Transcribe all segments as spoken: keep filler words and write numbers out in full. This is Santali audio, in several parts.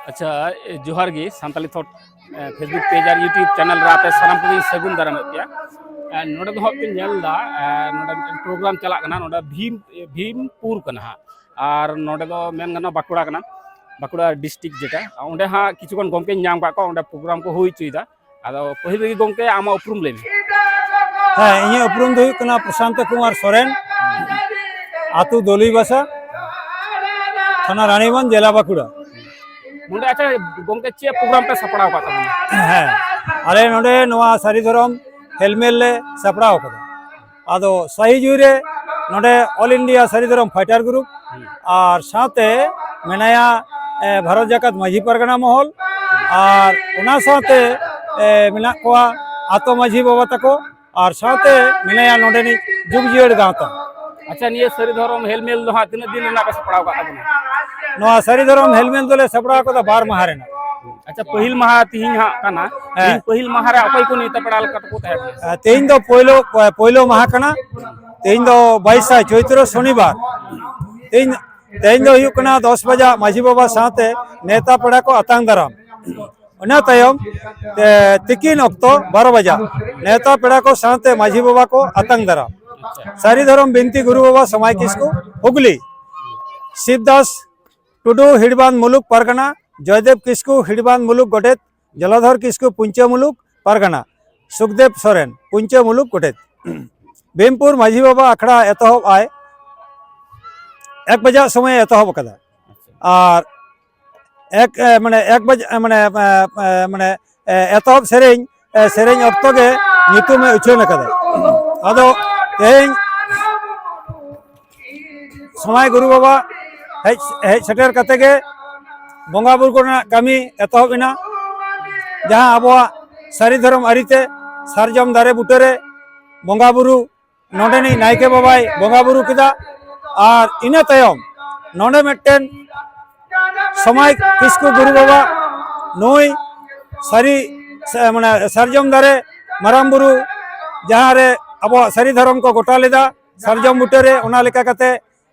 ᱟᱪᱪᱷᱟ, ᱮ, ᱡᱚᱦᱟᱨ ᱜᱮ ᱥᱟᱱᱛᱟᱞᱤ ᱛᱷᱚᱴ, ᱮ, Facebook page ᱟᱨ YouTube channel ᱨᱮ ᱟᱯᱮ ᱥᱟᱱᱟᱢ ᱠᱚᱜᱮᱧ ᱥᱟᱹᱜᱩᱱ ᱫᱟᱨᱟᱢᱮᱫ ᱯᱮᱭᱟ᱾ ᱮ, ᱱᱚᱰᱮ ᱫᱚ ᱦᱟᱸᱜ ᱯᱮ ᱧᱮᱞ ᱮᱫᱟ, ᱮ, ᱱᱚᱰᱮ ᱢᱤᱫᱴᱮᱱ program ᱪᱟᱞᱟᱜ ᱠᱟᱱᱟ, ᱱᱚᱰᱮ ᱵᱷᱤᱢ, ᱵᱷᱤᱢᱯᱩᱨ ᱠᱟᱱᱟ ᱦᱟᱸᱜ, ᱟᱨ ᱱᱚᱰᱮ ᱫᱚ ᱢᱮᱱ ᱜᱟᱱᱚᱜᱼᱟ ᱵᱟᱸᱠᱩᱲᱟ ᱠᱟᱱᱟ, ᱵᱟᱸᱠᱩᱲᱟ district ᱡᱮᱴᱟ᱾ ᱚᱸᱰᱮ ᱦᱟᱸᱜ ᱠᱤᱪᱷᱩ ᱜᱟᱱ ᱜᱚᱢᱠᱮᱧ ᱧᱟᱢ ᱠᱟᱜ ᱠᱚᱣᱟ, ᱚᱸᱰᱮ program ᱠᱚ ᱦᱩᱭ ᱦᱚᱪᱚᱭᱮᱫᱟ᱾ ᱟᱫᱚ ᱯᱟᱹᱦᱤᱞ ᱨᱮᱜᱮ ᱜᱚᱢᱠᱮ, ᱟᱢᱟᱜ ᱩᱯᱨᱩᱢ ᱞᱟᱹᱭ ᱢᱮ᱾ ᱦᱮᱸ, ᱤᱧᱟᱹᱜ ᱩᱯᱨᱩᱢ ᱫᱚ ᱦᱩᱭᱩᱜ ᱠᱟᱱᱟ ᱯᱨᱚᱥᱟᱱᱛᱚ ᱠᱩᱢᱟᱨ ᱥᱚᱨᱮᱱ, ᱟᱹᱛᱩ ᱫᱚᱞᱤᱵᱟᱥᱟ, ᱛᱷᱟᱱᱟ ᱨᱟᱱᱤᱵᱟᱸᱫᱷ, ᱡᱮᱞᱟ ᱵᱟᱸᱠᱩᱲᱟ᱾ ᱱᱚᱰᱮ, ᱟᱪᱪᱷᱟ ᱜᱚᱢᱠᱮ, ᱪᱮᱫ program ᱯᱮ ᱥᱟᱯᱲᱟᱣ ᱟᱠᱟᱫ ᱛᱟᱵᱚᱱᱟ? ᱦᱮᱸ, ᱟᱞᱮ ᱱᱚᱰᱮ ᱱᱚᱣᱟ ᱥᱟᱹᱨᱤ ᱫᱷᱚᱨᱚᱢ ᱦᱮᱞᱢᱮᱞ ᱞᱮ ᱥᱟᱯᱲᱟᱣ ᱟᱠᱟᱫᱟ᱾ ᱟᱫᱚ ᱥᱟᱹᱦᱤ ᱡᱩᱦᱤ ᱨᱮ ᱱᱚᱰᱮ All India ᱥᱟᱹᱨᱤ ᱫᱷᱚᱨᱚᱢ fighter group ᱟᱨ ᱥᱟᱶᱛᱮ ᱢᱮᱱᱟᱭᱟ, ᱮ, ᱵᱷᱟᱨᱚᱛ ᱡᱟᱠᱟᱛ ᱢᱟᱹᱡᱷᱤ ᱯᱟᱨᱜᱟᱱᱟ ᱢᱚᱦᱚᱞ, ᱟᱨ ᱚᱱᱟ ᱥᱟᱶᱛᱮ, ᱮ, ᱢᱮᱱᱟᱜ ᱠᱚᱣᱟ ᱟᱛᱳ ᱢᱟᱹᱡᱷᱤ ᱵᱟᱵᱟ ᱛᱟᱠᱚ, ᱟᱨ ᱥᱟᱶᱛᱮ ᱢᱮᱱᱟᱭᱟ ᱱᱚᱰᱮᱱᱤᱡ ᱡᱩᱜᱽ ᱡᱤᱭᱟᱹᱲ ᱜᱟᱶᱛᱟ᱾ ᱟᱪᱪᱷᱟ, ᱱᱤᱭᱟᱹ ᱥᱟᱹᱨᱤ ᱫᱷᱚᱨᱚᱢ ᱦᱮᱞᱢᱮᱞ ᱫᱚ ᱦᱟᱸᱜ ᱛᱤᱱᱟᱹᱜ ᱫᱤᱱ ᱨᱮᱱᱟᱜ ᱯᱮ ᱥᱟᱯᱲᱟᱣ ᱟᱠᱟᱫ ᱛᱟᱵᱚᱱᱟ? ᱱᱚᱣᱟ ᱥᱟᱹᱨᱤ ᱫᱷᱚᱨᱚᱢ ᱦᱮᱞᱢᱮᱞ ᱫᱚᱞᱮ ᱥᱟᱯᱲᱟᱣ ᱟᱠᱟᱫᱟ ᱵᱟᱨ ᱢᱟᱦᱟ ᱨᱮᱱᱟᱜ᱾ ᱟᱪᱪᱷᱟ, ᱯᱟᱹᱦᱤᱞ ᱢᱟᱦᱟ ᱛᱤᱦᱤᱧ ᱦᱟᱸᱜ ᱠᱟᱱᱟ᱾ ᱦᱮᱸ᱾ ᱛᱤᱦᱤᱧ ᱯᱟᱹᱦᱤᱞ ᱢᱟᱦᱟ ᱨᱮ ᱚᱠᱚᱭ ᱠᱚ ᱱᱮᱣᱛᱟ ᱯᱮᱲᱟ ᱞᱮᱠᱟ ᱛᱮᱠᱚ ᱛᱟᱦᱮᱸ ᱠᱟᱱᱟ? ᱮ, ᱛᱮᱦᱮᱧ ᱫᱚ ᱯᱳᱭᱞᱳ, ᱯᱳᱭᱞᱳ ᱢᱟᱦᱟ ᱠᱟᱱᱟ᱾ ᱛᱮᱦᱮᱧ ᱫᱚ ᱵᱟᱭᱤᱥᱟ ᱪᱳᱭᱛᱨᱚ, ᱥᱚᱱᱤᱵᱟᱨ᱾ ᱛᱮᱦᱮᱧ, ᱛᱮᱦᱮᱧ ᱫᱚ ᱦᱩᱭᱩᱜ ᱠᱟᱱᱟ ᱫᱚᱥ ᱵᱟᱡᱟ ᱢᱟᱹᱡᱷᱤ ᱵᱟᱵᱟ ᱥᱟᱶᱛᱮ ᱱᱮᱣᱛᱟ ᱯᱮᱲᱟ ᱠᱚ ᱟᱛᱟᱝ ᱫᱟᱨᱟᱢ᱾ ᱚᱱᱟ ᱛᱟᱭᱚᱢ, ᱮ, ᱛᱤᱠᱤᱱ ᱚᱠᱛᱚ ᱵᱟᱨᱚ ᱵᱟᱡᱟ ᱱᱮᱣᱛᱟ ᱯᱮᱲᱟ ᱠᱚ ᱥᱟᱶᱛᱮ ᱢᱟᱹᱡᱷᱤ ᱵᱟᱵᱟ ᱠᱚ ᱟᱛᱟᱝ ᱫᱟᱨᱟᱢ᱾ ᱥᱟᱹᱨᱤ ᱫᱷᱚᱨᱚᱢ ᱵᱤᱱᱛᱤ ᱜᱩᱨᱩ ᱵᱟᱵᱟ ᱥᱚᱢᱟᱭ ᱠᱤᱥᱠᱩ, ᱦᱩᱜᱽᱞᱤ᱾ ᱥᱤᱵᱫᱟᱥ ᱴᱩᱰᱩ, ᱦᱤᱲᱵᱟᱸᱫ ᱢᱩᱞᱩᱠ ᱯᱟᱨᱜᱟᱱᱟ, ᱡᱚᱭᱫᱮᱵ ᱠᱤᱥᱠᱩ, ᱦᱤᱲᱵᱟᱸᱫ ᱢᱩᱞᱩᱠ ᱜᱚᱰᱮᱛ, ᱡᱚᱞᱟᱫᱷᱚᱨ ᱠᱤᱥᱠᱩ, ᱯᱩᱧᱪᱟᱹ ᱢᱩᱞᱩᱠ ᱯᱟᱨᱜᱟᱱᱟ, ᱥᱩᱠᱫᱮᱵ ᱥᱚᱨᱮᱱ, ᱯᱩᱧᱪᱟᱹ ᱢᱩᱞᱩᱠ ᱜᱚᱰᱮᱛ᱾ ᱵᱷᱤᱢᱯᱩᱨ ᱢᱟᱹᱡᱷᱤ ᱵᱟᱵᱟ ᱟᱠᱷᱲᱟ ᱮᱛᱚᱦᱚᱵ ᱟᱭ ᱮᱠ ᱵᱟᱡᱟᱜ ᱥᱚᱢᱚᱭᱮ ᱮᱛᱚᱦᱚᱵ ᱟᱠᱟᱫᱟ᱾ ᱟᱨ ᱮᱠ, ᱮ, ᱢᱟᱱᱮ ᱮᱠ ᱵᱟᱡᱮ, ᱮ, ᱢᱟᱱᱮ, ᱮ, ᱮ, ᱢᱟᱱᱮ, ᱮ, ᱮᱛᱚᱦᱚᱵ ᱥᱮᱨᱮᱧ, ᱮ, ᱥᱮᱨᱮᱧ ᱚᱠᱛᱚ ᱜᱮ ᱧᱩᱛᱩᱢᱮ ᱩᱪᱷᱟᱹᱱ ᱟᱠᱟᱫᱟ᱾ ᱟᱫᱚ ᱛᱮᱦᱮᱧ ᱥᱚᱢᱟᱭ ᱜᱩᱨᱩ ᱵᱟᱵᱟ ᱦᱮᱡ, ᱦᱮᱡ ᱥᱮᱴᱮᱨ ᱠᱟᱛᱮ ᱜᱮ ᱵᱚᱸᱜᱟ ᱵᱩᱨᱩ ᱠᱚᱨᱮᱱᱟᱜ ᱠᱟᱹᱢᱤ ᱮᱛᱚᱦᱚᱵ ᱮᱱᱟ, ᱡᱟᱦᱟᱸ ᱟᱵᱚᱣᱟᱜ ᱥᱟᱹᱨᱤ ᱫᱷᱚᱨᱚᱢ ᱟᱹᱨᱤᱛᱮ ᱥᱟᱨᱡᱚᱢ ᱫᱟᱨᱮ ᱵᱩᱴᱟᱹᱨᱮ ᱵᱚᱸᱜᱟ ᱵᱩᱨᱩ, ᱱᱚᱰᱮᱱᱤᱡ ᱱᱟᱭᱠᱮ ᱵᱟᱵᱟᱭ ᱵᱚᱸᱜᱟ ᱵᱩᱨᱩ ᱠᱮᱫᱟ᱾ ᱟᱨ ᱤᱱᱟᱹ ᱛᱟᱭᱚᱢ ᱱᱚᱰᱮ ᱢᱤᱫᱴᱮᱱ ᱥᱚᱢᱟᱭ ᱠᱤᱥᱠᱩ ᱜᱩᱨᱩ ᱵᱟᱵᱟ, ᱱᱩᱭ ᱥᱟᱹᱨᱤ, ᱥᱮ, ᱢᱟᱱᱮ ᱥᱟᱨᱡᱚᱢ ᱫᱟᱨᱮ ᱢᱟᱨᱟᱝ ᱵᱩᱨᱩ, ᱡᱟᱦᱟᱸ ᱨᱮ ᱟᱵᱚᱣᱟᱜ ᱥᱟᱹᱨᱤ ᱫᱷᱚᱨᱚᱢ ᱠᱚ ᱜᱚᱴᱟ ᱞᱮᱫᱟ ᱥᱟᱨᱡᱚᱢ ᱵᱩᱴᱟᱹᱨᱮ, ᱚᱱᱟ ᱞᱮᱠᱟ ᱠᱟᱛᱮ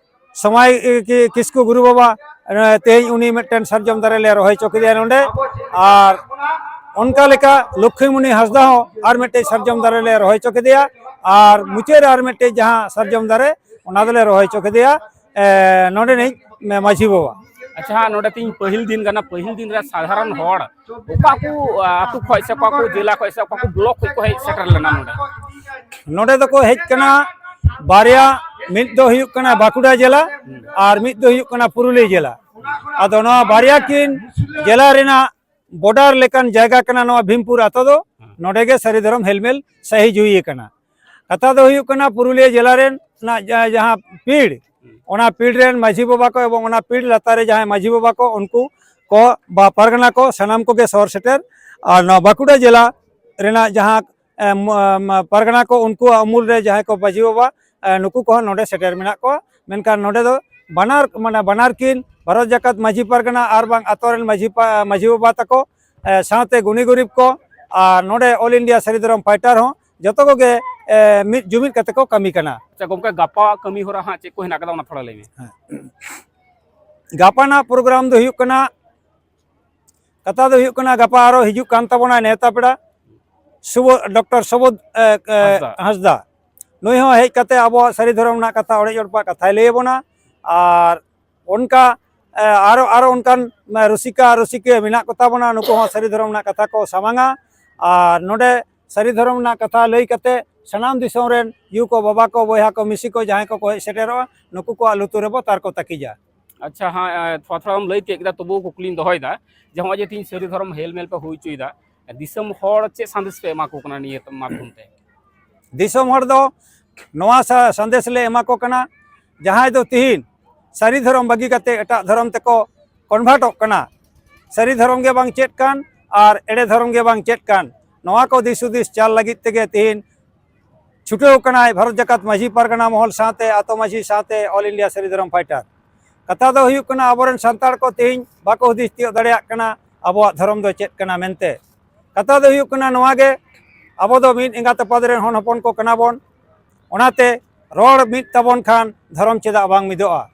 ᱥᱚᱢᱟᱭ, ᱮ, ᱠᱤ-, ᱠᱤᱥᱠᱩ ᱜᱩᱨᱩ ᱵᱟᱵᱟ ᱛᱮᱦᱮᱧ ᱩᱱᱤ ᱢᱤᱫᱴᱮᱱ ᱥᱟᱨᱡᱚᱢ ᱫᱟᱨᱮ ᱞᱮ ᱨᱚᱦᱚᱭ ᱦᱚᱪᱚ ᱠᱮᱫᱮᱭᱟ ᱱᱚᱰᱮ᱾ ᱟᱨ ᱚᱱᱠᱟ ᱞᱮᱠᱟ ᱞᱚᱠᱠᱷᱤᱢᱩᱱᱤ ᱦᱟᱸᱥᱫᱟ ᱦᱚᱸ ᱟᱨ ᱢᱤᱫᱴᱮᱱ ᱥᱟᱨᱡᱚᱢ ᱫᱟᱨᱮ ᱞᱮ ᱨᱚᱦᱚᱭ ᱦᱚᱪᱚ ᱠᱮᱫᱮᱭᱟ᱾ ᱟᱨ ᱢᱩᱪᱟᱹᱫ ᱨᱮ ᱟᱨ ᱢᱤᱫᱴᱮᱱ ᱡᱟᱦᱟᱸ ᱥᱟᱨᱡᱚᱢ ᱫᱟᱨᱮ, ᱚᱱᱟ ᱫᱚᱞᱮ ᱨᱚᱦᱚᱭ ᱦᱚᱪᱚ ᱠᱮᱫᱮᱭᱟ ᱱᱚᱰᱮᱱᱤᱡ ᱢᱟᱹᱡᱷᱤ ᱵᱟᱵᱟ᱾ ᱟᱪᱪᱷᱟ, ᱱᱚᱰᱮ ᱛᱤᱦᱤᱧ ᱯᱟᱹᱦᱤᱞ ᱫᱤᱱ ᱠᱟᱱᱟ, ᱯᱟᱹᱦᱤᱞ ᱫᱤᱱ ᱨᱮ ᱥᱟᱫᱷᱟᱨᱚᱱ ᱦᱚᱲ ᱚᱠᱟ ᱠᱚ ᱟᱹᱛᱩ ᱠᱷᱚᱱ ᱥᱮ ᱚᱠᱟ ᱠᱚ ᱡᱮᱞᱟ ᱠᱷᱚᱱ ᱥᱮ ᱚᱠᱟ ᱠᱚ ᱵᱞᱚᱠ ᱠᱷᱚᱱ ᱠᱚ ᱦᱮᱡ ᱥᱮᱴᱮᱨ ᱞᱮᱱᱟ ᱱᱚᱰᱮ? ᱱᱚᱰᱮ ᱫᱚᱠᱚ ᱦᱮᱡ ᱠᱟᱱᱟ ᱵᱟᱨᱭᱟ, ᱢᱤᱫ ᱫᱚ ᱦᱩᱭᱩᱜ ᱠᱟᱱᱟ ᱵᱟᱸᱠᱩᱲᱟ ᱡᱮᱞᱟ ᱟᱨ ᱢᱤᱫ ᱫᱚ ᱦᱩᱭᱩᱜ ᱠᱟᱱᱟ ᱯᱩᱨᱩᱞᱤᱭᱟᱹ ᱡᱮᱞᱟ᱾ ᱟᱫᱚ ᱱᱚᱣᱟ ᱵᱟᱨᱭᱟ ᱠᱤᱱ ᱡᱮᱞᱟ ᱨᱮᱱᱟᱜ ᱵᱚᱰᱟᱨ ᱞᱮᱠᱟᱱ ᱡᱟᱭᱜᱟ ᱠᱟᱱᱟ ᱱᱚᱣᱟ ᱵᱷᱤᱢᱯᱩᱨ ᱟᱛᱳ ᱫᱚ᱾ ᱱᱚᱰᱮ ᱜᱮ ᱥᱟᱹᱨᱤ ᱫᱷᱚᱨᱚᱢ ᱦᱮᱞᱢᱮᱞ ᱥᱟᱹᱦᱤᱡ ᱦᱩᱭ ᱟᱠᱟᱱᱟ᱾ ᱠᱟᱛᱷᱟ ᱫᱚ ᱦᱩᱭᱩᱜ ᱠᱟᱱᱟ ᱯᱩᱨᱩᱞᱤᱭᱟᱹ ᱡᱮᱞᱟ ᱨᱮᱱᱟᱜ ᱡᱟᱦᱟᱸ ᱯᱤᱲ, ᱚᱱᱟ ᱯᱤᱲ ᱨᱮᱱ ᱢᱟᱹᱡᱷᱤ ᱵᱟᱵᱟ ᱠᱚ ᱮᱵᱚᱝ ᱚᱱᱟ ᱯᱤᱲ ᱞᱟᱛᱟᱨ ᱨᱮ ᱡᱟᱦᱟᱸᱭ ᱢᱟᱹᱡᱷᱤ ᱵᱟᱵᱟ ᱠᱚ, ᱩᱱᱠᱩ ᱠᱚ ᱵᱟ ᱯᱟᱨᱜᱟᱱᱟ ᱠᱚ ᱥᱟᱱᱟᱢ ᱠᱚᱜᱮ ᱥᱚᱦᱚᱨ ᱥᱮᱴᱮᱨ᱾ ᱟᱨ ᱱᱚᱣᱟ ᱵᱟᱸᱠᱩᱲᱟ ᱡᱮᱞᱟ ᱨᱮᱱᱟᱜ ᱡᱟᱦᱟᱸ ᱯᱟᱨᱜᱟᱱᱟ ᱠᱚ, ᱩᱱᱠᱩᱣᱟᱜ ᱩᱢᱩᱞ ᱨᱮ ᱡᱟᱦᱟᱸᱭ ᱠᱚ ᱢᱟᱹᱡᱷᱤ ᱵᱟᱵᱟ, ᱱᱩᱠᱩ ᱠᱚᱦᱚᱸ ᱱᱚᱰᱮ ᱥᱮᱴᱮᱨ ᱢᱮᱱᱟᱜ ᱠᱚᱣᱟ᱾ ᱢᱮᱱᱠᱷᱟᱱ ᱱᱚᱰᱮ ᱫᱚ ᱵᱟᱱᱟᱨ ᱢᱟᱱᱮ ᱵᱟᱱᱟᱨ ᱠᱤᱱ ᱵᱷᱟᱨᱚᱛ ᱡᱟᱠᱟᱛ ᱢᱟᱹᱡᱷᱤ ᱯᱟᱨᱜᱟᱱᱟ ᱟᱨ ᱵᱟᱝ ᱟᱛᱳ ᱨᱮᱱ ᱢᱟᱹᱡᱷᱤ ᱢᱟᱹᱡᱷᱤ ᱵᱟᱵᱟ ᱛᱟᱠᱚ, ᱥᱟᱶᱛᱮ ᱜᱩᱱᱤ ᱜᱩᱨᱤᱵ ᱠᱚ ᱟᱨ ᱱᱚᱰᱮ ᱚᱞ ᱤᱱᱰᱤᱭᱟ ᱥᱟᱹᱨᱤ ᱫᱷᱚᱨᱚᱢ ᱯᱷᱟᱭᱴᱟᱨ ᱦᱚᱸ ᱡᱚᱛᱚ ᱠᱚᱜᱮ ᱢᱤᱫ ᱡᱩᱢᱤᱫ ᱠᱟᱛᱮ ᱠᱚ ᱠᱟᱹᱢᱤ ᱠᱟᱱᱟ᱾ ᱟᱪᱪᱷᱟ ᱜᱚᱢᱠᱮ, ᱜᱟᱯᱟ ᱠᱟᱹᱢᱤ ᱦᱚᱨᱟ ᱦᱟᱸᱜ ᱪᱮᱫ ᱠᱚ ᱦᱮᱱᱟᱜ ᱠᱟᱫᱟ, ᱚᱱᱟ ᱛᱷᱚᱲᱟ ᱞᱟᱹᱭ ᱢᱮ᱾ ᱦᱮᱸ᱾ ᱜᱟᱯᱟ ᱨᱮᱱᱟᱜ ᱯᱨᱳᱜᱨᱟᱢ ᱫᱚ ᱦᱩᱭᱩᱜ ᱠᱟᱱᱟ, ᱠᱟᱛᱷᱟ ᱫᱚ ᱦᱩᱭᱩᱜ ᱠᱟᱱᱟ, ᱜᱟᱯᱟ ᱟᱨᱚ ᱦᱤᱡᱩᱜ ᱠᱟᱱ ᱛᱟᱵᱚᱱᱟ ᱱᱮᱣᱛᱟ ᱯᱮᱲᱟ ᱥᱩᱵᱳ-, ᱰᱚᱠᱴᱚᱨ ᱥᱩᱵᱳᱫᱷ, ᱮ, ᱮ, ᱦᱟᱸᱥᱫᱟ᱾ ᱦᱟᱸᱥᱫᱟ᱾ ᱱᱩᱭ ᱦᱚᱸ ᱦᱮᱡ ᱠᱟᱛᱮ ᱟᱵᱚᱣᱟᱜ ᱥᱟᱹᱨᱤ ᱫᱷᱚᱨᱚᱢ ᱨᱮᱱᱟᱜ ᱠᱟᱛᱷᱟ, ᱚᱲᱮᱡ ᱚᱲᱯᱟᱜ ᱠᱟᱛᱷᱟᱭ ᱞᱟᱹᱭ ᱟᱵᱚᱱᱟ᱾ ᱟᱨ ᱚᱱᱠᱟ, ᱮ, ᱟᱨᱚ, ᱟᱨᱚ ᱚᱱᱠᱟᱱ, ᱮ, ᱨᱩᱥᱤᱠᱟ ᱨᱩᱥᱤᱠᱤᱭᱟᱹ ᱢᱮᱱᱟᱜ ᱠᱚᱛᱟ ᱵᱚᱱᱟ, ᱱᱩᱠᱩ ᱦᱚᱸ ᱥᱟᱹᱨᱤ ᱫᱷᱚᱨᱚᱢ ᱨᱮᱱᱟᱜ ᱠᱟᱛᱷᱟ ᱠᱚ ᱥᱟᱢᱟᱝᱟ᱾ ᱟᱨ ᱱᱚᱰᱮ ᱥᱟᱹᱨᱤ ᱫᱷᱚᱨᱚᱢ ᱨᱮᱱᱟᱜ ᱠᱟᱛᱷᱟ ᱞᱟᱹᱭ ᱠᱟᱛᱮ ᱥᱟᱱᱟᱢ ᱫᱤᱥᱚᱢ ᱨᱮᱱ ᱭᱩ ᱠᱚ, ᱵᱟᱵᱟ ᱠᱚ, ᱵᱚᱭᱦᱟ ᱠᱚ, ᱢᱤᱥᱤ ᱠᱚ, ᱡᱟᱦᱟᱸᱭ ᱠᱚᱠᱚ ᱦᱮᱡ ᱥᱮᱴᱮᱨᱚᱜᱼᱟ, ᱱᱩᱠᱩ ᱠᱚᱣᱟᱜ ᱞᱩᱛᱩᱨ ᱨᱮᱵᱚ ᱛᱟᱨᱠᱚ ᱛᱟᱹᱠᱤᱡᱟ᱾ ᱟᱪᱪᱷᱟ, ᱦᱮᱸ, ᱮ, ᱛᱷᱚᱲᱟ ᱛᱷᱚᱲᱟᱢ ᱞᱟᱹᱭ ᱠᱮᱫ ᱠᱮᱫᱟ, ᱛᱚᱵᱩ ᱠᱩᱠᱞᱤᱧ ᱫᱚᱦᱚᱭᱮᱫᱟ ᱡᱮ ᱱᱚᱜᱼᱚᱭ ᱡᱮ ᱛᱤᱦᱤᱧ ᱥᱟᱹᱨᱤ ᱫᱷᱚᱨᱚᱢ ᱦᱮᱞᱢᱮᱞ ᱯᱮ ᱦᱩᱭ ᱦᱚᱪᱚᱭᱮᱫᱟ, ᱫᱤᱥᱚᱢ ᱦᱚᱲ ᱪᱮᱫ ᱥᱟᱸᱫᱮᱥ ᱯᱮ ᱮᱢᱟ ᱠᱚ ᱠᱟᱱᱟ ᱱᱤᱭᱟᱹ ᱢᱟᱫᱽᱫᱷᱚᱢ ᱛᱮ? ᱫᱤᱥᱚᱢ ᱦᱚᱲ ᱫᱚ ᱱᱚᱣᱟ ᱥᱟ-, ᱥᱟᱸᱫᱮᱥ ᱞᱮ ᱮᱢᱟ ᱠᱚ ᱠᱟᱱᱟ, ᱡᱟᱦᱟᱸᱭ ᱫᱚ ᱛᱤᱦᱤᱧ ᱥᱟᱹᱨᱤ ᱫᱷᱚᱨᱚᱢ ᱵᱟᱹᱜᱤ ᱠᱟᱛᱮ ᱮᱴᱟᱜ ᱫᱷᱚᱨᱚᱢ ᱛᱮᱠᱚ ᱠᱚᱱᱵᱷᱟᱨᱴᱚᱜ ᱠᱟᱱᱟ, ᱥᱟᱹᱨᱤ ᱫᱷᱚᱨᱚᱢ ᱜᱮ ᱵᱟᱝ ᱪᱮᱫ ᱠᱟᱱ ᱟᱨ ᱮᱲᱮ ᱫᱷᱚᱨᱚᱢ ᱜᱮ ᱵᱟᱝ ᱪᱮᱫ ᱠᱟᱱ, ᱱᱚᱣᱟ ᱠᱚ ᱫᱤᱥ ᱦᱩᱫᱤᱥ ᱪᱟᱞ ᱞᱟᱹᱜᱤᱫ ᱛᱮᱜᱮ ᱛᱤᱦᱤᱧ ᱪᱷᱩᱴᱟᱹᱣ ᱠᱟᱱᱟᱭ ᱵᱷᱟᱨᱚᱛ ᱡᱟᱠᱟᱛ ᱢᱟᱹᱡᱷᱤ ᱯᱟᱨᱜᱟᱱᱟ ᱢᱚᱦᱚᱞ ᱥᱟᱶᱛᱮ ᱟᱛᱳ ᱢᱟᱹᱡᱷᱤ ᱥᱟᱶᱛᱮ ᱚᱞ ᱤᱱᱰᱤᱭᱟ ᱥᱟᱹᱨᱤ ᱫᱷᱚᱨᱚᱢ ᱯᱷᱟᱭᱴᱟᱨ᱾ ᱠᱟᱛᱷᱟ ᱫᱚ ᱦᱩᱭᱩᱜ ᱠᱟᱱᱟ, ᱟᱵᱚᱨᱮᱱ ᱥᱟᱱᱛᱟᱲ ᱠᱚ ᱛᱮᱦᱮᱧ ᱵᱟᱠᱚ ᱦᱩᱫᱤᱥ ᱛᱤᱭᱳᱜ ᱫᱟᱲᱮᱭᱟᱜ ᱠᱟᱱᱟ ᱟᱵᱚᱣᱟᱜ ᱫᱷᱚᱨᱚᱢ ᱫᱚ ᱪᱮᱫ ᱠᱟᱱᱟ ᱢᱮᱱᱛᱮ᱾ ᱠᱟᱛᱷᱟ ᱫᱚ ᱦᱩᱭᱩᱜ ᱠᱟᱱᱟ ᱱᱚᱣᱟ ᱜᱮ, ᱟᱵᱚ ᱫᱚ ᱢᱤᱫ ᱮᱸᱜᱟᱛ ᱟᱯᱟᱛ ᱨᱮᱱ ᱦᱚᱱ ᱦᱚᱯᱚᱱ ᱠᱚ ᱠᱟᱱᱟ ᱵᱚᱱ᱾ ᱚᱱᱟᱛᱮ ᱨᱚᱲ ᱢᱤᱫ ᱛᱟᱵᱚᱱ ᱠᱷᱟᱱ ᱫᱷᱚᱨᱚᱢ ᱪᱮᱫᱟᱜ ᱵᱟᱝ ᱢᱤᱫᱚᱜᱼᱟ?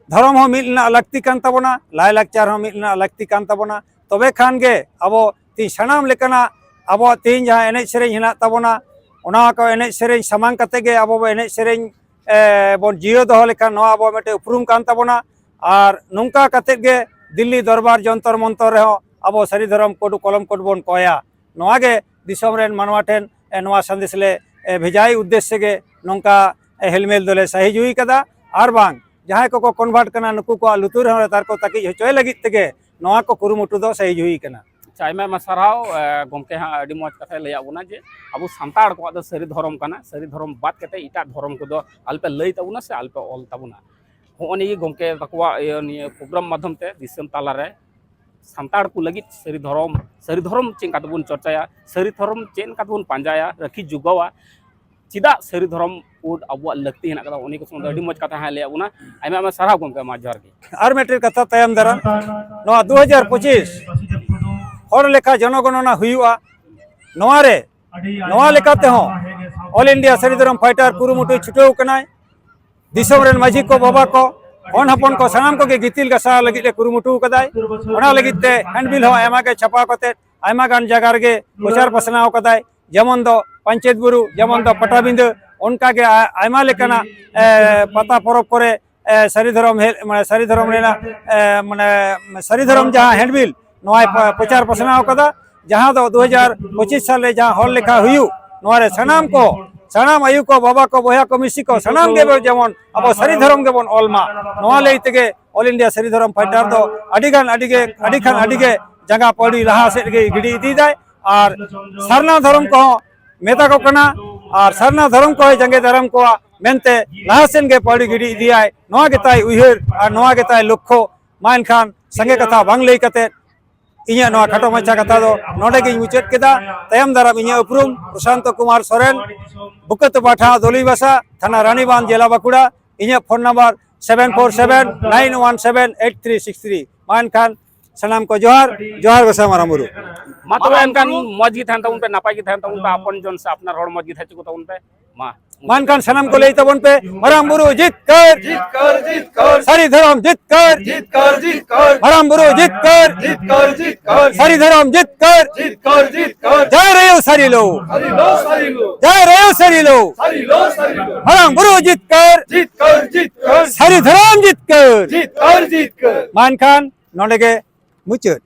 ᱫᱷᱚᱨᱚᱢ ᱦᱚᱸ ᱢᱤᱫ ᱨᱮᱱᱟᱜ ᱞᱟᱹᱠᱛᱤ ᱠᱟᱱ ᱛᱟᱵᱚᱱᱟ, ᱞᱟᱭᱼᱞᱟᱠᱪᱟᱨ ᱦᱚᱸ ᱢᱤᱫ ᱨᱮᱱᱟᱜ ᱞᱟᱹᱠᱛᱤ ᱠᱟᱱ ᱛᱟᱵᱚᱱᱟ᱾ ᱛᱚᱵᱮ ᱠᱷᱟᱱ ᱜᱮ ᱟᱵᱚ ᱛᱮᱦᱮᱧ ᱥᱟᱱᱟᱢ ᱞᱮᱠᱟᱱᱟᱜ ᱟᱵᱚᱣᱟᱜ ᱛᱮᱦᱮᱧ ᱡᱟᱦᱟᱸ ᱮᱱᱮᱡ ᱥᱮᱨᱮᱧ ᱦᱮᱱᱟᱜ ᱛᱟᱵᱚᱱᱟ, ᱚᱱᱟ ᱠᱚ ᱮᱱᱮᱡ ᱥᱮᱨᱮᱧ ᱥᱟᱢᱟᱝ ᱠᱟᱛᱮ ᱜᱮ ᱟᱵᱚ ᱵᱚ ᱮᱱᱮᱡ ᱥᱮᱨᱮᱧ, ᱮ, ᱵᱚᱱ ᱡᱤᱭᱟᱹᱣ ᱫᱚᱦᱚ ᱞᱮᱠᱷᱟᱱ ᱱᱚᱣᱟ ᱟᱵᱚᱣᱟᱜ ᱢᱤᱫᱴᱮᱱ ᱩᱯᱨᱩᱢ ᱠᱟᱱ ᱛᱟᱵᱚᱱᱟ᱾ ᱟᱨ ᱱᱚᱝᱠᱟ ᱠᱟᱛᱮ ᱜᱮ ᱫᱤᱞᱞᱤ ᱫᱚᱨᱵᱟᱨ ᱡᱚᱱᱛᱚᱨ ᱢᱚᱱᱛᱚᱨ ᱨᱮᱦᱚᱸ ᱟᱵᱚ ᱥᱟᱹᱨᱤ ᱫᱷᱚᱨᱚᱢ ᱠᱳᱰ ᱠᱚᱞᱚᱢ ᱠᱳᱰ ᱵᱚᱱ ᱠᱚᱭᱟ᱾ ᱱᱚᱣᱟ ᱜᱮ ᱫᱤᱥᱚᱢ ᱨᱮᱱ ᱢᱟᱱᱣᱟ ᱴᱷᱮᱱ, ᱮ, ᱱᱚᱣᱟ ᱥᱟᱸᱫᱮᱥ ᱞᱮ, ᱮ, ᱵᱷᱮᱡᱟᱭ ᱩᱫᱽᱫᱮᱥᱥᱚ ᱜᱮ ᱱᱚᱝᱠᱟ, ᱮ, ᱦᱮᱞᱢᱮᱞ ᱫᱚᱞᱮ ᱥᱟᱹᱦᱤ ᱡᱩᱦᱤ ᱠᱟᱫᱟ᱾ ᱟᱨ ᱵᱟᱝ ᱡᱟᱦᱟᱸᱭ ᱠᱚᱠᱚ ᱠᱚᱱᱵᱷᱟᱨᱴ ᱠᱟᱱᱟ, ᱱᱩᱠᱩ ᱠᱚᱣᱟᱜ ᱞᱩᱛᱩᱨ ᱨᱮᱦᱚᱸ ᱨᱮᱛᱟᱨ ᱠᱚ ᱛᱟᱹᱠᱤᱡ ᱦᱚᱪᱚᱭ ᱞᱟᱹᱜᱤᱫ ᱛᱮᱜᱮ ᱱᱚᱣᱟ ᱠᱚ ᱠᱩᱨᱩᱢᱩᱴᱩ ᱫᱚ ᱥᱟᱹᱦᱤ ᱡᱩᱦᱤ ᱠᱟᱱᱟ᱾ ᱟᱪᱪᱷᱟ, ᱟᱭᱢᱟ ᱟᱭᱢᱟ ᱥᱟᱨᱦᱟᱣ, ᱮ, ᱜᱚᱢᱠᱮ ᱦᱟᱸᱜ ᱟᱹᱰᱤ ᱢᱚᱡᱽ ᱠᱟᱛᱷᱟᱭ ᱞᱟᱹᱭᱟᱫ ᱵᱚᱱᱟ ᱡᱮ ᱟᱵᱚ ᱥᱟᱱᱛᱟᱲ ᱠᱚᱣᱟᱜ ᱫᱚ ᱥᱟᱹᱨᱤ ᱫᱷᱚᱨᱚᱢ ᱠᱟᱱᱟ, ᱥᱟᱹᱨᱤ ᱫᱷᱚᱨᱚᱢ ᱵᱟᱫ ᱠᱟᱛᱮ ᱮᱴᱟᱜ ᱫᱷᱚᱨᱚᱢ ᱠᱚᱫᱚ ᱟᱞᱚᱯᱮ ᱞᱟᱹᱭ ᱛᱟᱵᱚᱱᱟ ᱥᱮ ᱟᱞᱚᱯᱮ ᱚᱞ ᱛᱟᱵᱚᱱᱟ᱾ ᱦᱚᱸᱜᱼᱚ ᱱᱤᱭᱟᱹ ᱜᱮ ᱜᱚᱢᱠᱮ ᱛᱟᱠᱚᱣᱟᱜ ᱤᱭᱟᱹ ᱱᱤᱭᱟᱹ ᱯᱨᱳᱜᱨᱟᱢ ᱢᱟᱫᱽᱫᱷᱚᱢ ᱛᱮ ᱫᱤᱥᱚᱢ ᱛᱟᱞᱟᱨᱮ ᱥᱟᱱᱛᱟᱲ ᱠᱚ ᱞᱟᱹᱜᱤᱫ ᱥᱟᱹᱨᱤ ᱫᱷᱚᱨᱚᱢ, ᱥᱟᱹᱨᱤ ᱫᱷᱚᱨᱚᱢ ᱪᱮᱫ ᱞᱮᱠᱟ ᱛᱮᱵᱚᱱ ᱪᱚᱨᱪᱟᱭᱟ, ᱥᱟᱹᱨᱤ ᱫᱷᱚᱨᱚᱢ ᱪᱮᱫ ᱞᱮᱠᱟ ᱛᱮᱵᱚᱱ ᱯᱟᱸᱡᱟᱭᱟ, ᱨᱟᱹᱠᱷᱤ ᱡᱚᱜᱟᱣᱟ, ᱪᱮᱫᱟᱜ ᱥᱟᱹᱨᱤ ᱫᱷᱚᱨᱚᱢ ᱠᱳᱰ ᱟᱵᱚᱣᱟᱜ ᱞᱟᱹᱠᱛᱤ ᱦᱮᱱᱟᱜ ᱠᱟᱫᱟ, ᱩᱱᱤ ᱠᱚ ᱥᱚᱢᱵᱚᱱᱫᱷᱮ ᱟᱹᱰᱤ ᱢᱚᱡᱽ ᱠᱟᱛᱷᱟ ᱦᱟᱸᱜ ᱞᱟᱹᱭᱟᱫ ᱵᱚᱱᱟ᱾ ᱟᱭᱢᱟ ᱟᱭᱢᱟ ᱥᱟᱨᱦᱟᱣ ᱜᱚᱢᱠᱮ, ᱢᱟ ᱡᱚᱦᱟᱨ ᱜᱮ᱾ ᱟᱨ ᱢᱤᱫᱴᱮᱱ ᱠᱟᱛᱷᱟ ᱛᱟᱭᱚᱢ ᱫᱟᱨᱟᱢ, ᱱᱚᱣᱟ ᱫᱩ ᱦᱟᱡᱟᱨ ᱯᱚᱸᱪᱤᱥ ᱦᱚᱲ ᱞᱮᱠᱷᱟ ᱡᱚᱱᱚᱜᱚᱱᱚᱱᱟ ᱦᱩᱭᱩᱜᱼᱟ᱾ ᱱᱚᱣᱟ ᱨᱮ, ᱱᱚᱣᱟ ᱞᱮᱠᱟ ᱛᱮᱦᱚᱸ ᱚᱞ ᱤᱱᱰᱤᱭᱟ ᱥᱟᱹᱨᱤ ᱫᱷᱚᱨᱚᱢ ᱯᱷᱟᱭᱴᱟᱨ ᱠᱩᱨᱩᱢᱩᱴᱩᱭ ᱪᱷᱩᱴᱟᱹᱣ ᱠᱟᱱᱟᱭ᱾ ᱫᱤᱥᱚᱢ ᱨᱮᱱ ᱢᱟᱹᱡᱷᱤ ᱠᱚ, ᱵᱟᱵᱟ ᱠᱚ, ᱦᱚᱱ ᱦᱚᱯᱚᱱ ᱠᱚ, ᱥᱟᱱᱟᱢ ᱠᱚᱜᱮ ᱜᱤᱛᱤᱞ ᱜᱟᱥᱟᱣ ᱞᱟᱹᱜᱤᱫ ᱮ ᱠᱩᱨᱩᱢᱩᱴᱩ ᱠᱟᱫᱟᱭ᱾ ᱚᱱᱟ ᱞᱟᱹᱜᱤᱫ ᱛᱮ ᱦᱮᱱᱰᱵᱤᱞ ᱦᱚᱸ ᱟᱭᱢᱟ ᱜᱮ ᱪᱷᱟᱯᱟ ᱠᱟᱛᱮ ᱟᱭᱢᱟ ᱜᱟᱱ ᱡᱟᱭᱜᱟ ᱨᱮᱜᱮ ᱯᱨᱚᱪᱟᱨ ᱯᱟᱥᱱᱟᱣ ᱠᱟᱫᱟᱭ᱾ ᱡᱮᱢᱚᱱ ᱫᱚ ᱯᱟᱧᱪᱮᱛ ᱵᱩᱨᱩ, ᱡᱮᱢᱚᱱ ᱫᱚ ᱯᱟᱴᱟᱵᱤᱸᱫᱟᱹ, ᱚᱱᱠᱟ ᱜᱮ ᱟ-, ᱟᱭᱢᱟ ᱞᱮᱠᱟᱱᱟᱜ, ᱮ, ᱯᱟᱛᱟ ᱯᱚᱨᱚᱵᱽ ᱠᱚᱨᱮ, ᱮ, ᱥᱟᱹᱨᱤ ᱫᱷᱚᱨᱚᱢ ᱦᱮ-, ᱢᱟᱱᱮ ᱥᱟᱹᱨᱤ ᱫᱷᱚᱨᱚᱢ ᱨᱮᱱᱟᱜ, ᱮ, ᱢᱟᱱᱮ ᱥᱟᱹᱨᱤ ᱫᱷᱚᱨᱚᱢ ᱡᱟᱦᱟᱸ ᱦᱮᱱᱰᱵᱤᱞ, ᱱᱚᱣᱟᱭ ᱯᱨᱚᱪᱟᱨ ᱯᱟᱥᱱᱟᱣ ᱠᱟᱫᱟ, ᱡᱟᱦᱟᱸ ᱫᱚ ᱫᱩ ᱦᱟᱡᱟᱨ ᱯᱚᱸᱪᱤᱥ ᱥᱟᱞ ᱨᱮ ᱡᱟᱦᱟᱸ ᱦᱚᱲ ᱞᱮᱠᱷᱟ ᱦᱩᱭᱩᱜ, ᱱᱚᱣᱟ ᱨᱮ ᱥᱟᱱᱟᱢ ᱠᱚ, ᱥᱟᱱᱟᱢ ᱟᱭᱳ ᱠᱚ, ᱵᱟᱵᱟ ᱠᱚ, ᱵᱚᱭᱦᱟ ᱠᱚ, ᱢᱤᱥᱤ ᱠᱚ, ᱥᱟᱱᱟᱢ ᱜᱮ ᱡᱮᱢᱚᱱ ᱟᱵᱚ ᱥᱟᱹᱨᱤ ᱫᱷᱚᱨᱚᱢ ᱜᱮᱵᱚᱱ ᱚᱞ ᱢᱟ, ᱱᱚᱣᱟ ᱞᱟᱹᱭ ᱛᱮᱜᱮ ᱚᱞ ᱤᱱᱰᱤᱭᱟ ᱥᱟᱹᱨᱤ ᱫᱷᱚᱨᱚᱢ ᱯᱷᱟᱭᱴᱟᱨ ᱫᱚ ᱟᱹᱰᱤ ᱜᱟᱱ, ᱟᱹᱰᱤ ᱜᱮ, ᱟᱹᱰᱤ ᱠᱷᱟᱱ ᱟᱹᱰᱤ ᱜᱮ ᱡᱟᱸᱜᱟ ᱯᱟᱹᱣᱲᱤ ᱞᱟᱦᱟ ᱥᱮᱫ ᱜᱮᱭ ᱜᱤᱰᱤ ᱤᱫᱤᱭᱮᱫᱟᱭ᱾ ᱟᱨ ᱥᱟᱨᱱᱟ ᱫᱷᱚᱨᱚᱢ ᱠᱚᱦᱚᱸ ᱢᱮᱛᱟ ᱠᱚ ᱠᱟᱱᱟ, ᱟᱨ ᱥᱟᱨᱱᱟ ᱫᱷᱚᱨᱚᱢ ᱠᱚᱦᱚᱸᱭ ᱡᱟᱸᱜᱮ ᱫᱟᱨᱟᱢ ᱠᱚᱣᱟ ᱢᱮᱱᱛᱮ ᱞᱟᱦᱟ ᱥᱮᱱ ᱜᱮ ᱯᱟᱹᱣᱲᱤ ᱜᱤᱰᱤ ᱤᱫᱤᱭᱟᱭ, ᱱᱚᱣᱟ ᱜᱮᱛᱟᱭ ᱩᱭᱦᱟᱹᱨ ᱟᱨ ᱱᱚᱣᱟ ᱜᱮᱛᱟᱭ ᱞᱚᱠᱠᱷᱚ᱾ ᱢᱟ ᱮᱱᱠᱷᱟᱱ ᱥᱟᱸᱜᱮ ᱠᱟᱛᱷᱟ ᱵᱟᱝ ᱞᱟᱹᱭ ᱠᱟᱛᱮ ᱤᱧᱟᱹᱜ ᱱᱚᱣᱟ ᱠᱷᱟᱴᱚ ᱢᱟᱪᱷᱟ ᱠᱟᱛᱷᱟ ᱫᱚ ᱱᱚᱰᱮ ᱜᱤᱧ ᱢᱩᱪᱟᱹᱫ ᱠᱮᱫᱟ᱾ ᱛᱟᱭᱚᱢ ᱫᱟᱨᱟᱢ ᱤᱧᱟᱹᱜ ᱩᱯᱨᱩᱢ ᱯᱨᱚᱥᱟᱱᱛᱚ ᱠᱩᱢᱟᱨ ᱥᱚᱨᱮᱱ, ᱵᱩᱠᱟᱹᱛᱚ ᱯᱟᱴᱷᱟ, ᱫᱚᱞᱤ ᱵᱟᱥᱟ, ᱛᱷᱟᱱᱟ ᱨᱟᱱᱤᱵᱟᱸᱫᱷ, ᱡᱮᱞᱟ ᱵᱟᱸᱠᱩᱲᱟ᱾ ᱤᱧᱟᱹᱜ phone number seven four seven nine one seven eight three six three. ᱢᱟ ᱮᱱᱠᱷᱟᱱ ᱥᱟᱱᱟᱢ ᱠᱚ ᱡᱚᱦᱟᱨ, ᱡᱚᱦᱟᱨ ᱜᱚᱸᱥᱟᱭ ᱢᱟᱨᱟᱝ ᱵᱩᱨᱩ᱾ ᱢᱟ ᱛᱚᱵᱮ ᱮᱱᱠᱷᱟᱱ ᱢᱚᱡᱽ ᱜᱮ ᱛᱟᱦᱮᱱ ᱛᱟᱵᱚᱱ ᱯᱮ, ᱱᱟᱯᱟᱭ ᱜᱮ ᱛᱟᱦᱮᱱ ᱛᱟᱵᱚᱱ ᱯᱮ, ᱟᱯᱚᱱ ᱡᱚᱱ ᱥᱮ ᱟᱯᱱᱟᱨ ᱦᱚᱲ ᱢᱚᱡᱽ ᱜᱮ ᱛᱟᱦᱮᱸ ᱦᱚᱪᱚ ᱠᱚ ᱛᱟᱵᱚᱱ ᱯᱮ᱾ ᱢᱟ᱾ ᱢᱟ ᱮᱱᱠᱷᱟᱱ ᱥᱟᱱᱟᱢ ᱠᱚ ᱞᱟᱹᱭ ᱛᱟᱵᱚᱱ ᱯᱮ, ᱢᱟᱨᱟᱝ ᱵᱩᱨᱩ ᱡᱤᱛᱠᱟᱹᱨ, ᱡᱤᱛᱠᱟᱹᱨ, ᱡᱤᱛᱠᱟᱹᱨ᱾ ᱥᱟᱹᱨᱤ ᱫᱷᱚᱨᱚᱢ ᱡᱤᱛᱠᱟᱹᱨ, ᱡᱤᱛᱠᱟᱹᱨ, ᱡᱤᱛᱠᱟᱹᱨ᱾ ᱢᱟᱨᱟᱝ ᱵᱩᱨᱩ ᱡᱤᱛᱠᱟᱹᱨ, ᱡᱤᱛᱠᱟᱹᱨ, ᱡᱤᱛᱠᱟᱹᱨ᱾ ᱥᱟᱹᱨᱤ ᱫᱷᱚᱨᱚᱢ ᱡᱤᱛᱠᱟᱹᱨ, ᱡᱤᱛᱠᱟᱹᱨ, ᱡᱤᱛᱠᱟᱹᱨ᱾ ᱡᱟᱭ ᱨᱮᱭᱚ ᱥᱟᱹᱨᱤ ᱞᱚ, ᱥᱟᱹᱨᱤ ᱞᱚ, ᱥᱟᱹᱨᱤ ᱞᱚ᱾ ᱡᱟᱭ ᱨᱮᱭᱚ ᱥᱟᱹᱨᱤ ᱞᱚ, ᱥᱟᱹᱨᱤ ᱞᱚ, ᱥᱟᱹᱨᱤ ᱞᱚ᱾ ᱢᱟᱨᱟᱝ ᱵᱩᱨᱩ ᱡᱤᱛᱠᱟᱹᱨ, ᱡᱤᱛᱠᱟᱹᱨ, ᱡᱤᱛᱠᱟᱹᱨ᱾ ᱥᱟᱹᱨᱤ ᱫᱷᱚᱨᱚᱢ ᱡᱤᱛᱠᱟᱹᱨ᱾ ᱡᱤᱛᱠᱟᱹᱨ, ᱡᱤᱛᱠᱟᱹᱨ᱾ ᱢᱟ ᱮᱱᱠᱷᱟᱱ ᱱᱚᱰᱮ ᱜᱮ ᱢᱩᱪᱟᱹᱫ᱾